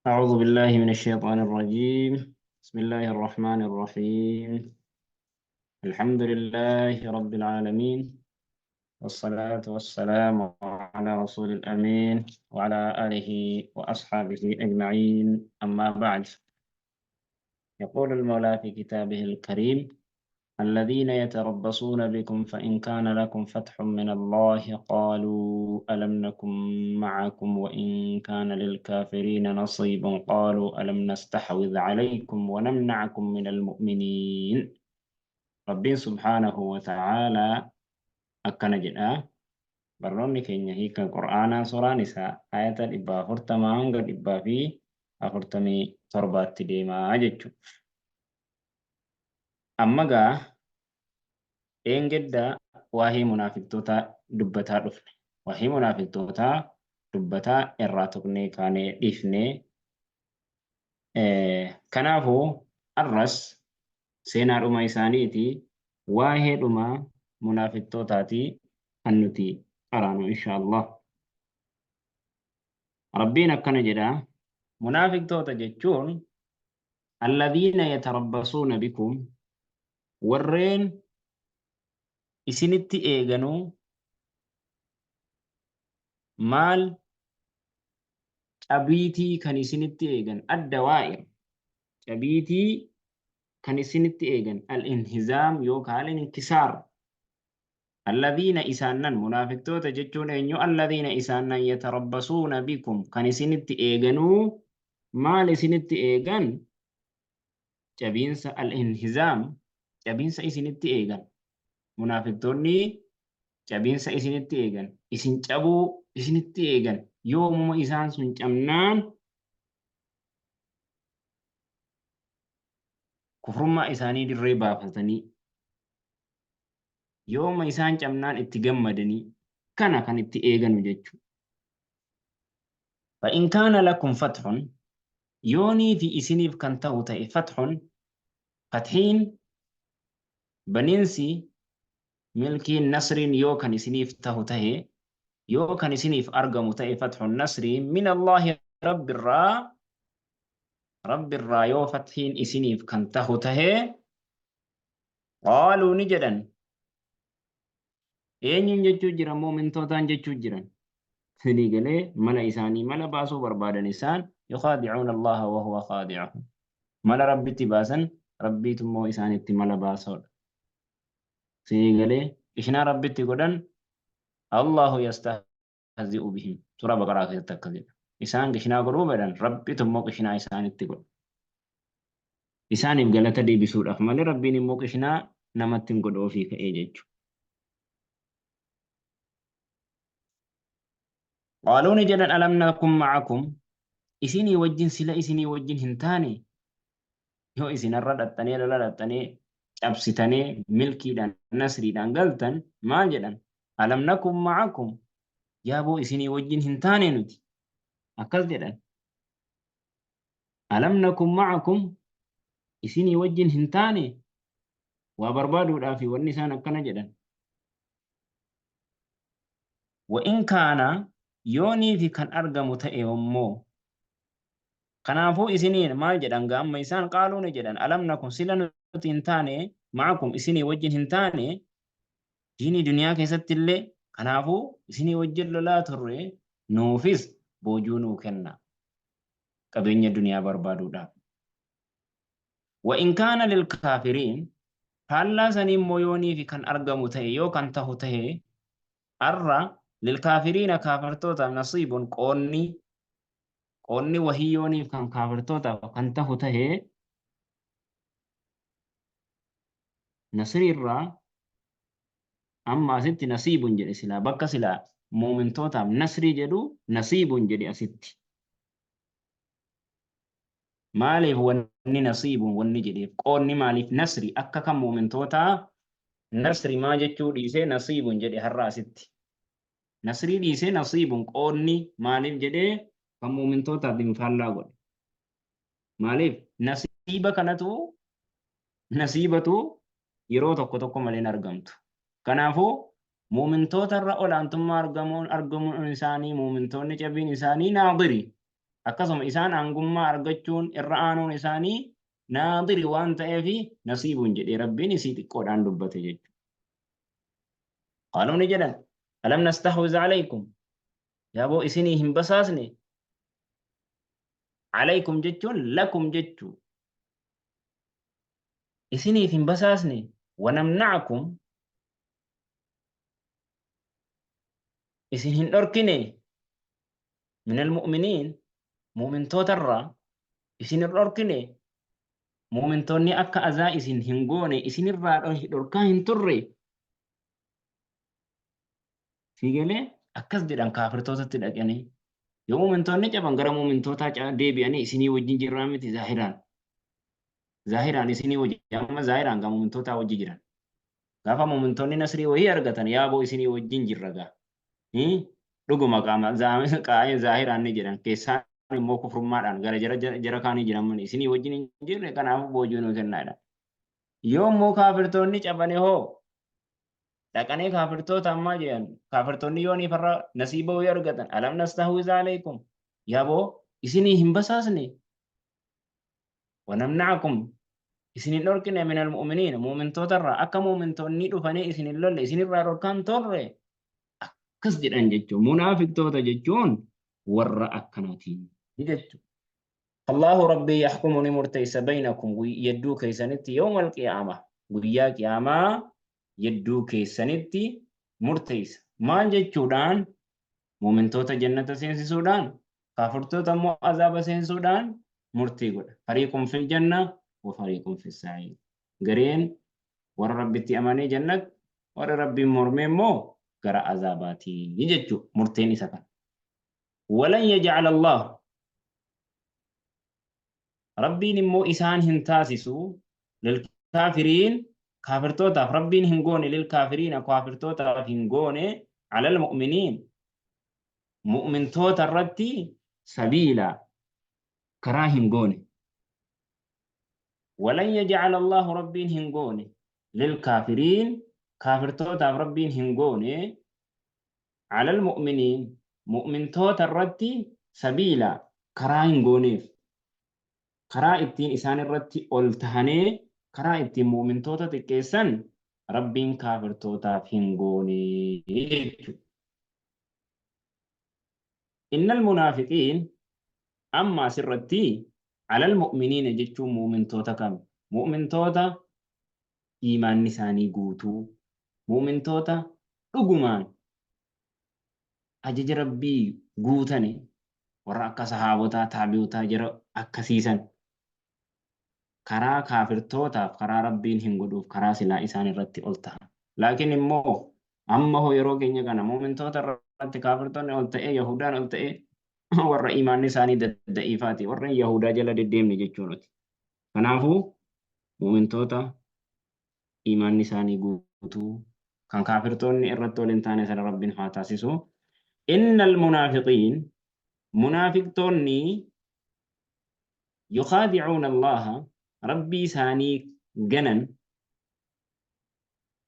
أعوذ بالله من الشيطان الرجيم. بسم الله الرحمن الرحيم. الحمد لله رب العالمين، والصلاة والسلام على رسول الأمين وعلى آله وأصحابه أجمعين. أما بعد، يقول المولى في كتابه الكريم: الذين يتربصون بكم فإن كان لكم فتح من الله قالوا ألم نكن معكم وإن كان للكافرين نصيب قالوا ألم نستحوذ عليكم ونمنعكم من المؤمنين. ربي سبحانه وتعالى أكن جدا برنامج keenya hiika Qur'aanaa suuraan isaa ayata 140 hanga 147tti deemaa jechuudha. Amma gaa dheengadda waa'ee munaafiqtootaa dubbataa dhufne. Waa'ee munaafiqtootaa dubbataa irraa tuqnee kaanee dhiifnee. Kanaafuu arras seenaadhuma isaaniiti, waa'ee dhuma munaafiqtootaati kan nuti qaraanu insha Allah. Rabbiin akkana jedha: munaafiqtoota jechuun alladhiina yatarabbasuuna bikum, warreen isinitti eeganuu maal cabiitii kan isinitti eegan, adda waa'ir cabiitii kan isinitti eegan, al-inhizaam yookaan al-inkisaar. Alladhiina isaannan munaafiqtoota jechuun eenyu? Alladhiina isaannan yatarabbasuuna bikum, kan isinitti eeganuu maal isinitti eegan? Cabiinsa, al-inhizaam, cabiinsa isinitti eegan. Munaafiqtoonni cabiinsa isinitti eegan, isin cabuu isinitti eegan. Yoomuma isaan sun cabnaan kufrummaa isaanii dirree baafatanii, yooma isaan cabnaan itti gammadanii, kana kan itti eeganu jechuudha. Fa'in kaana lakum fathun, yoonii fi isiniif kan ta'u ta'e, fathun, fathiin, baniinsi, milkiin, nasriin yoo kan isiniif ta'u ta'e, yoo kan isiniif argamu ta'e, fathun, nasriin, min Allaahi, Rabbirraa, Rabbirraa yoo fathiin isiniif kan ta'u ta'e, qaaluu, ni jedhan. Eenyuun jechuu jiran? Mu'mintootaan jechuu jiran. Sinii galee? Mala isaanii mala baasuu barbaadan isaan. Yukhaadi'uuna Allaha wa huwa khaadi'uhum. Mala Rabbitti baasan, Rabbiitu immoo isaanitti mala baasoodha. Sinii galee? Qishnaa Rabbitti godhan. Allahu yastahzi'u bihim, suuraa Baqaraa keessatti akkas jedha. Isaan qishnaa godhuu fedhan, Rabbitu immoo qishnaa isaanitti godha isaaniif galata deebisuudhaaf malee. Rabbiin immoo qishnaa namatti hin godhu ofii ka'ee jechuudha. Qaaluu, ni jedhan, alam nakum ma'akum, isinii wajjin, sila isinii wajjin hin taane? Yoo isin har'a dhaxxanee lola dhaxxanee cabsitanee milkiidhaan nasriidhaan galtan maal jedhan? Alam nakum ma'akum, yaaboo isinii wajjin hin taane nuti? Akkas jedhan. Alam nakum ma'akum, isinii wajjin hin taane? Waa barbaaduudhaafi wanni isaan akkana jedhan. Wa in kaana, yooniifi kan argamu ta'e immoo, kanaafuu isiniin maal jedhan gaa amma isaan? Qaaluu, ni jedhan, alam nakun, sila nuti hin taane, ma'akum, isinii wajjin hin taane diinii duniyaa keessatti illee? Kanaafuu isinii wajjin lolaa turre, nuufis boojuu nuu kenna, qabeenya duniyaa barbaaduudhaaf. Wa in kaana lilkaafiriin, faallaa sanii immoo yooniifi kan argamu ta'e, yoo kan tahu ta'e, arra lilkaafiriina, kaafartootaaf, nasiibun, qoonni, qoonni wahii yooniif kan kaafirtootaaf kan tahu ta'e nasriirraa. Amma asitti nasiibun jedhe. Silaa bakka silaa muumintootaaf nasrii jedhu nasiibun jedhe asitti. Maaliif wanni nasiibun wanni jedheef, qoonni maaliif nasri akka kan muumintootaa nasri maa jechuu dhiisee nasiibun jedhe har'a asitti? Nasrii dhiisee nasiibun, qoonni maaliif jedhee kan muumintootaaf faallaa godhe? Maaliif? Nasiiba kanatu, nasiibatu yeroo tokko tokko malee hin argamtu. Kanaafuu muumintoota irra olaantummaa argamuun isaanii, muumintoonni cabiin isaanii naadiri. Akkasuma isaan aangummaa argachuun irra aanuun isaanii naadiri waan ta'eef nasiibun jedhee Rabbiin isii xiqqoodhaan dubbate jechuudha. Qaaluu ni jedhan, alam nastahwiz alaykum, yaaboo isinii hin basaasne. Alaykum jechuun lakum jechuu, isiniif hin basaasne. Wanamna'akum, isin hin dhorkine. Minal mu'miniin, mu'mintoota irraa isin hin dhorkine. Mu'mintoonni akka azaa isin hin goone isinirraa dhorkaa hin turre. Sii galee? Akkas jedhan kaafirtootatti dhaqanii. Yoo mu'mintoonni caban gara mu'mintootaa deebi'anii isinii wajjin jirraa miti zaahiraan. Zaahiraan isinii wajjin, amma zaahiraan gaa mu'mintootaa wajji jiran. Gaafa mu'mintoonni nasrii wayii argatan, yaaboo isinii wajjin jirra gaa. Dhuguma qaama zaahiraan ni jedhan, keessaan immoo kufrummaadhaan gara jara kaanii jiran mani isinii wajjin hin jirre, kanaafuu boojuu nuu kennaadha. Yoo immoo kaafirtoonni cabane hoo dhaqanii kaafirtoota ammaa jedhan, kaafirtoonni yoo farra nasiiba wayii argatan, alam nastahwiz alaykum, yaaboo isinii hin basaasne. Wanamna'akum, isin hin dhorkine. Minal mu'miniin, mu'mintoota irraa akka mu'mintoonni dhufanii isin hin lolle isinirraa dhorkaan turre. Akkas jedhan jechuun munaafiqtoota jechuun warra akkanaati jechuudha. Allahu Rabbii yaxkumu ni murteessa baynakum yedduu keessanitti yawmal qiyaama, guyyaa qiyaamaa yedduu keessanitti murteessa. Maal jechuudhaan? Mu'mintoota jannata seensisuudhaan, kaafirtoota immoo azaaba seensuudhaan murtii godha. Fariiqun fil janna wa fariiqun fis sa'iir. Gareen warra Rabbitti amanee jannat, warra Rabbiin mormee immoo gara azaabaati jechuudha. Murteen isa kana. Walan yaj'ala Allah, Rabbiin immoo isaan hin taasisu. Lilkaafiriin, kaafirtootaaf Rabbiin hin goone. Lilkaafiriina, kaafirtootaaf hin goone. Alal mu'miniin, mu'mintoota irratti sabiila, karaa hin goone. Walan yaj'ala Allahu, Rabbiin hin goone. Lilkaafiriin, kaafirtootaaf Rabbiin hin goone. Alal mu'miniin, mu'mintoota irratti sabiila, karaa hin gooneef. Karaa ittiin isaan irratti ol tahanee karaa ittiin mu'mintoota xiqqeessan Rabbiin kaafirtootaaf hin goone jechuudha. Innal munaafiqiin, amma asirratti alal mu'miniina jechuun mu'mintoota kami? Mu'mintoota iimaanni isaanii guutuu, mu'mintoota dhugumaan ajaja Rabbii guutani, warra akka sahaabotaa, taabi'otaa, jara akkasiisan karaa kaafirtootaaf karaa Rabbiin hin godhuuf, karaa silaa isaan irratti ol tahan. Laakiin immoo amma hoo yeroo keenya kana mu'mintoota irratti kaafirtoonni ol ta'ee, Yahudaan ol ta'ee, warra iimaanni isaanii dadda'iifaati, warra Yahudaa jala deddeemne jechuu nuti. Kanaafuu mu'mintoota iimaanni isaanii guutuu kan kaafirtoonni irratti ol hin taane sana Rabbiin haa taasisu. Innal munaafiqiin, munaafiqtoonni, yukhaadi'uuna Allaha, Rabbii isaanii ganan.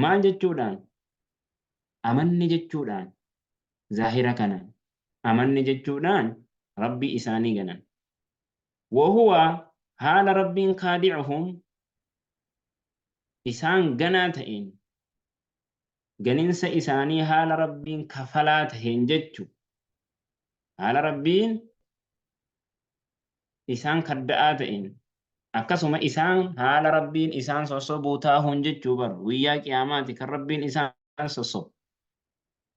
Maal jechuudhaan? Amanni jechuudhaan, zaahira kanaan amanni jechuudhaan Rabbii isaanii ganan. Wahuwa, haala Rabbiin kaadi'uhum, isaan ganaa ta'een, ganinsa isaanii haala Rabbiin kafalaa taheen jechu, haala Rabbiin isaan kadda'aa ta'een, akkasuma isaan haala Rabbiin isaan sossobuu taahuun jechuu. Bar guyyaa qiyaamaati kan Rabbiin isaan sossobu.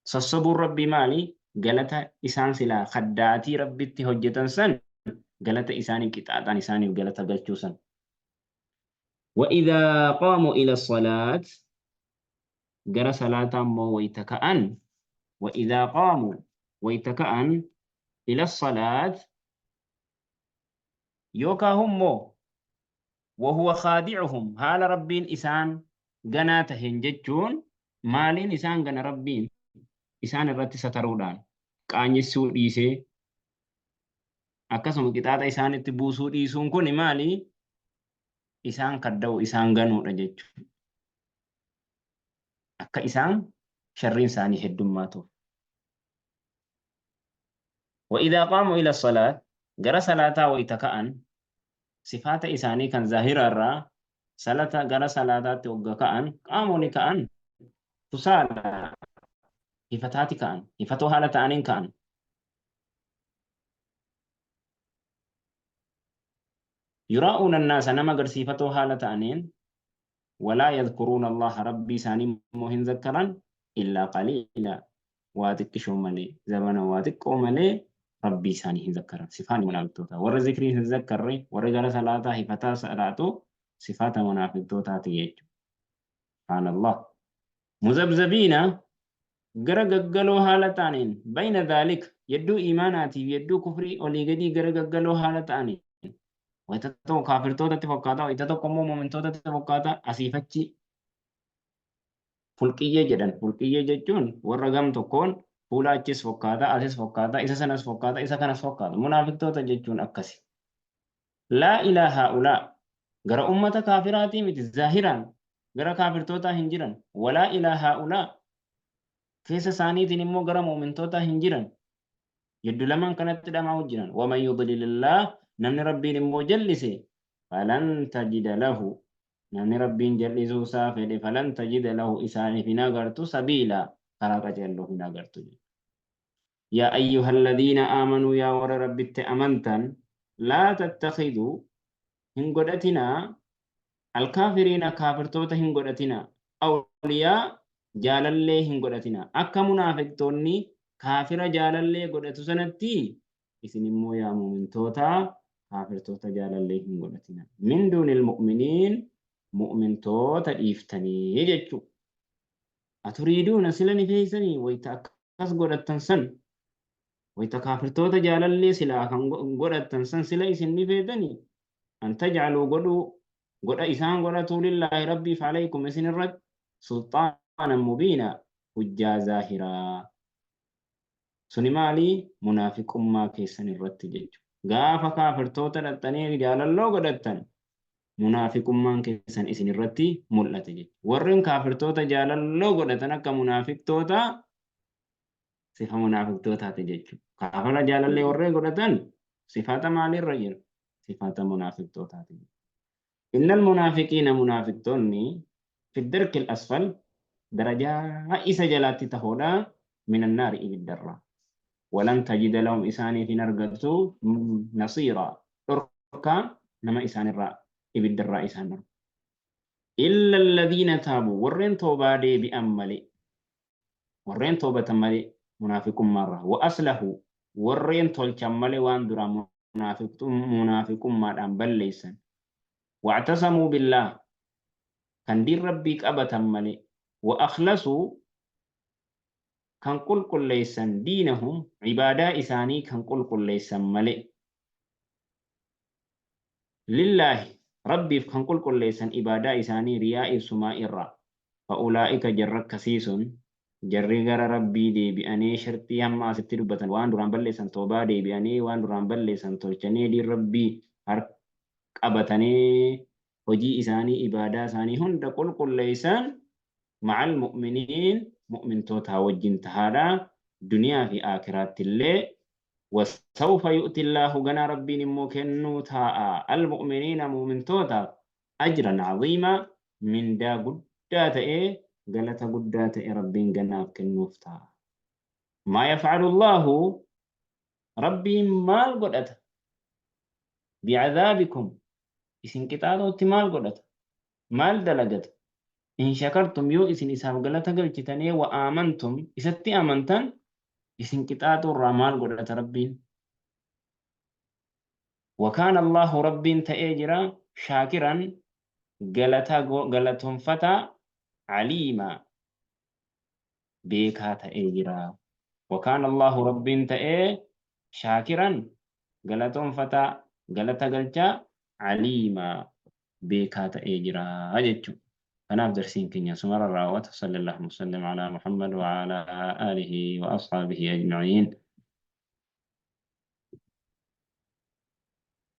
Sossobuun Rabbii maali? Galata isaan silaa kaddaatii Rabbitti hojjetan san galata isaaniif qixaaxaan isaaniif galata galchuu san. وإذا قاموا إلى الصلاة, gara salaataa immoo wayta ka'an. وإذا قاموا, wayta ka'an. إلى الصلاة yookaa hummoo وهو خادعهم, haala Rabbiin isaan ganaa taheen jechuun maaliin isaan gana? Rabbiin isaan irratti sataruudhaan qaanyessuu dhiisee, akkasuma qixaaxa isaanitti buusuu dhiisuun kun maali? Isaan kadda'u, isaan ganuudha jechuudha. Akka isaan sharriin isaanii heddummaatuuf. وإذا قاموا إلى الصلاة, Gara salaataa wayta ka'an sifaata isaanii kan zaahira irraa salata gara salaataatti hogga ka'an qaamoni ka'an kusaala hifataati ka'an hifatoo haala ta'aniin ka'an. Yuraa'uuna annaasa nama agarsiifatoo haala ta'aniin walaa yadhkuruuna Allaha Rabbii isaanii immoo hin zakkaran illaa qaliila waa xiqqishoo malee zabana waa xiqqoo malee Rabbii isaanii hin zakkaran. Sifaani munaafiqtoota warri zikrii hin zakkarre warri gara salaataa hifataa salaatu sifaata munaafiqtootaati jechuudha. Subhaanallah. Muzabzabiina gara gaggaloo haala ta'aniin bayna dhaalika yedduu iimaanaatiif yedduu kufrii olii gadii gara gaggaloo haala ta'aniin wayita tokko kaafirtootatti fakkaata wayita tokko immoo mu'mintootatti fakkaata asiif achi fulqiyyee jedhan. Fulqiyyee jechuun warra gam tokkoon fuula achis fakkaata asis fakkaata isa sanas fakkaata isa kanas fakkaata. Munaafiqtoota jechuun akkasi. Laa ilaa haa'ulaa gara ummata kaafiraatii miti zaahiraan gara kaafirtootaa hin jiran. Walaa ilaa haa'ulaa keessa isaaniitiin immoo gara mu'mintootaa hin jiran. Yeddu lamaan kanatti dhama'u jiran. Waman yudlilillah namni Rabbiin immoo jallise falan tajida lahu namni Rabbiin jal'isuu isaa fedhe falan tajida lahu isaaniif hin agartu sabiila karaa qajeelloo hin agartu. Yaa ayyuhalladhiina aamanuu yaa warra Rabbitti amantan laa tattakhiduu hin godhatinaa alkaafiriina kaafirtoota hin godhatinaa awliyaa jaalallee hin godhatinaa. Akka munaafiqtoonni kaafira jaalallee godhatu sanatti isin immoo yaa mu'mintootaa kaafirtoota jaalallee hin godhatinaa. Min duunil mu'miniin mu'mintoota dhiiftanii jechuu. Aturiiduuna sila ni feeysanii wayta akkas godhattan san wayta kaafirtoota jaalallee silaa kan godhattan san sila isin ni feetanii an taj'aluu godhuu godha isaan godhatuu lillaahi Rabbiif alaykum isin irratti sulxaanan mubiina hujjaa zaahiraa. Suni maali? Munaafiqummaa keessan irratti jechu. Gaafa kaafirtoota dhaqxanii jaalalloo godhattan munaafiqummaan keessan isin irratti mul'ate jechu. Warreen kaafirtoota jaalalloo godhatan akka munaafiqtoota sifa munaafiqtootaati jechu. Kaafira jaalallee warreen godhatan sifaata maaliirra jiru? Sifaata munaafiqtootaati. Innal munaafiqiina munaafiqtoonni fi darkil asfal darajaa isa jalaatti tahoodha minan naari ibiddarraa. Walan tajida lahum isaaniif hin argattu nasiira dhorkaa nama isaanirraa ibiddarraa isaan dhorku. Illa alladhiina taabu warreen toobaa deebi'an malee warreen toobatan malee munaafiqummaarraa wa aslahu warreen tolchan malee waan duraan munaafiqummaadhaan balleessan wa'tasamuu billaah kan diin Rabbii qabatan malee wa akhlasuu kan qulqulleessan diinahum ibaadaa isaanii kan qulqulleessan malee lillaahi Rabbiif kan qulqulleessan ibaadaa isaanii riyaa ibsumaa irraa fa'ulaa'ika jarra akkasii sun jarri gara Rabbii deebi'anii sharxii hamma asitti dubbatan waan duraan balleessan toobaa deebi'anii waan duraan balleessan tolchanii diin Rabbii qabatanii hojii isaanii ibaadaa isaanii hunda qulqulleessan ma'al mu'miniin mu'mintootaa wajjin tahaadha duniyaa fi aakiraatti illee wasawfa yu'ti Allaahu ganaa Rabbiin immoo kennuu taa'a al-mu'miniina mu'mintootaaf ajran aziimaa mindaa guddaa ta'ee galata guddaa ta'e Rabbiin ganaaf kennuuf taa'a. Maa yaf'alu Allaahu Rabbiin maal godhata? Bi'adhaabikum isin qixaaxuutti maal godhata? Maal dalagata? In shakartum yoo isin isaaf galata galchitanii wa aamantum isatti amantan isin qixaaxuu irraa maal godhata Rabbiin? Wa kaana Allaahu Rabbiin ta'ee jira shaakiran galata galatoonfataa aliimaa beekaa ta'ee jira. Wa kaana Allaahu Rabbiin ta'ee shaakiran galatoonfataa galata galchaa aliimaa beekaa ta'ee jira jechuudha. Kanaaf darsiin keenya asumarra raawwata. Sallallahu wasallam ala Muhammad wa ala alihi wa ashaabihi ajma'iin.